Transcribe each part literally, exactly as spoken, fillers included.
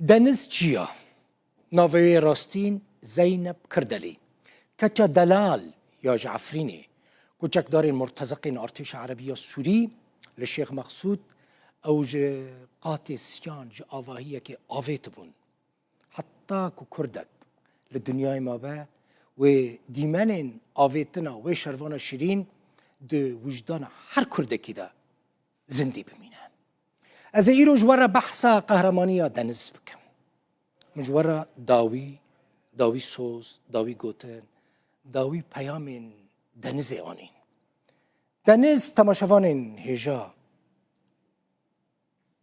Deniz Çiya, navê wê rastîn Zeynep Kirdelî, keça delal ya ji Efrînê, ku çekdarên murtezeqên artêşa Erebî ya Sûrî li Şêx Mexsûd, ew ji qatê siyan ji avahiyekê avêtibûn. Heta ku kurdek li dinyayê mabe, wê dîmenên avêtina wê şervana şirîn di wijdana her kurdekî de zindî bimîne. Ez ê îro ji we re behsa qehremanî ya Deniz bikim. Min ji we re dawî, dawî soz, dawî gotin, dawî peyamên Denizê anîn. Deniz, temaşevanên hêja,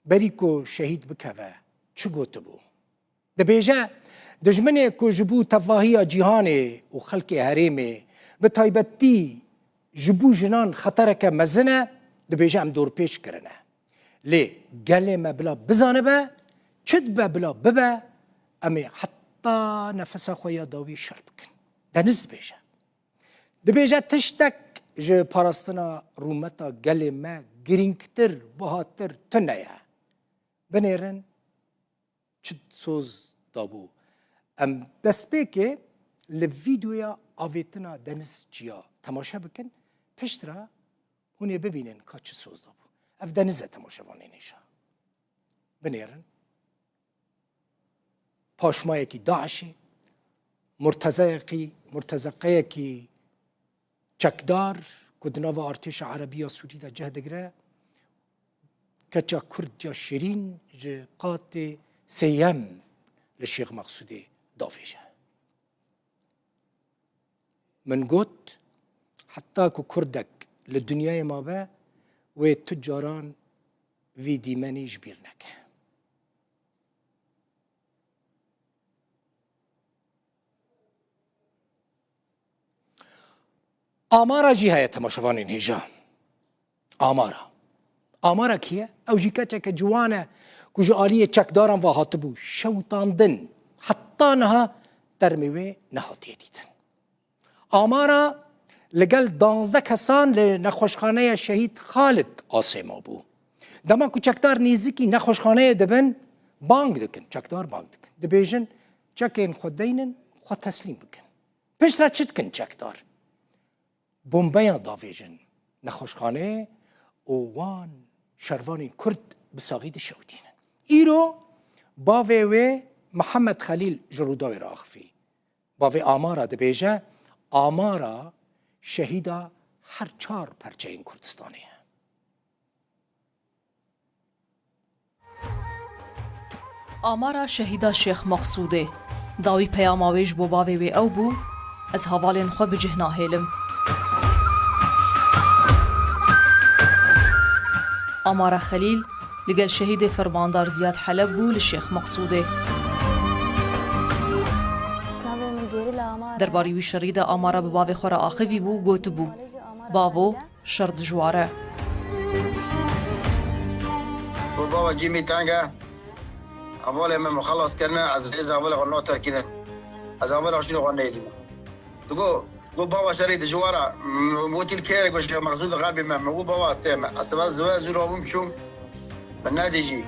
berî ku şehîd bikeve, çi gotibû? Dibêje, dijminê ku ji bo tevahiya cîhanê û xelkê herêmê, bi taybetî ji bo jinan xetereke mezin e, dibêje, em dorpêç kirine. Lê gelê me bila bizanibe, çi dibe bila bibe, em ê heta nefesa xwe ya dawî şer bikin. Deniz dibêje. Dibêje, tiştek ji parastina rûmeta gelê me girîngtir, bihatir tune ye. Binêrin, çi soz dabû. Em destpêkê li vîdeoya avêtina Deniz Çiya temaşe bikin, piştre hûn ê bibînin ka çi soz dabû. Ev Deniz e, temaşevanên hêja. Binêrin. Paşmayekî DAIŞê, murtezeyekî, murtezeqeyekî çekdar ku di nava artêşa Erebî ya Sûrî de cih digire, keça Kurd ya şirîn ji qatê sêyem li Şêx Mexsûdê davêje. Min got, heta ku kurdek li dinyayê mabe, wê tu caran vî dîmenî ji bîr neke. Amara jî heye, temaşevanên hêja. Amara. Amara kî ye? Ew jî keçeke ciwan e ku ji aliyê çekdaran ve hatibû şewitandin. Heta niha termê wê nehatiye dîtin. Amara li gel danzdeh kesan li nexweşxaneya Şehîd Xalid Asê mabû. Dema ku çekdar nêzîkî nexweşxaneyê dibin, bang dikin, çekdar bang dikin. Dibêjin, çekên xwe deynin, xwe teslîm bikin. Piştre çi dikin çekdar? Bombeyan davêjin nexweşxaneyê û wan şervanên Kurd bi saxî dişewitînin. Îro bavê wê Mihemed Xelîl ji Rûdawê re axifî. Bavê Amara dibêje, Amara şehîda her çar perçeyên Kurdistanê ye. Amara şehîda Şêx Meqsûdê. Dawî peyama wê ji bo bavê wê ew bû, ez hevalên xwe bi cih nahêlim. Amara Xelîl li gel şehîdê fermandar Ziyad Heleb bû li Şêx Meqsûdê. Navê min Gerîla Amara. Derbarî wî şerî de Amara bi bavê xwe re axivî bû, gotibû, Bavo, şer dijwar e. Got, bava, cî min teng e. Hevalê me min xelas kirine, ez hêza hevalê xwe naterkînim. Ez hevalê xwe şîrê xwe nêlînim. Digo, got, bava, şerî dijwar e. M-, wekîl kê re, got, Şêx Mexsûd Xelbî me. Min got, bava, ez têm e. Ez sibe zû rabûm çûm. Min nedî jî.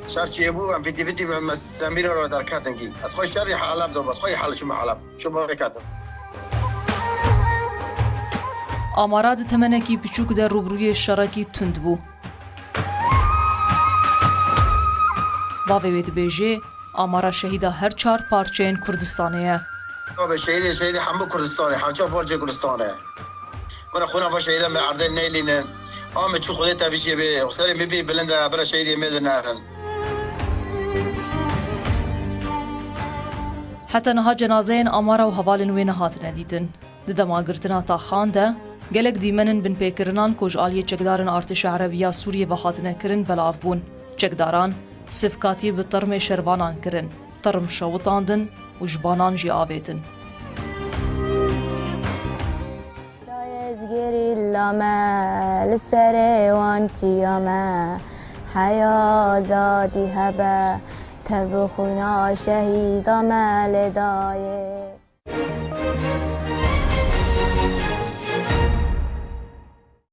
Şer çêbû, em fîtî fîtî me, me Semîrê re derketin kî. Ez xwe şerî Heleb dom, ez xwe Heleb çûme Heleb. Çûme vêketin. Amara di temenekî piçûk de rûbirûyê şerekî tund bû. Bavê wê dibêje, Amara şehîda her çar parçeyên Kurdistanê ye. Bavê şehîdê, şehîdê hemû Kurdistanê, her çar parçeyên Kurdistanê. Were xwîna va şehîda me erdê neylîne. Ame çû Xwedê tevîşê bê, serê me bê bilind e, bira şehîdê me de nerin. Heta niha cenazeyên Amara û hevalên wê nehatine dîtin. Di dema girtina taxan de, gelek dîmenên binpêkirinan ku ji aliyê çekdarên artêşa Erebî ya Sûriyê ve hatine kirin, belav bûn. Çekdaran sivkatî bi tirmê şervanan kirin, tirm şewitandin û ji banan jî avêtin. Dayê ez gerîla me, li serê wan çiya me, heya azadî hebe, tev bi xwîna şehîda me lê dayê.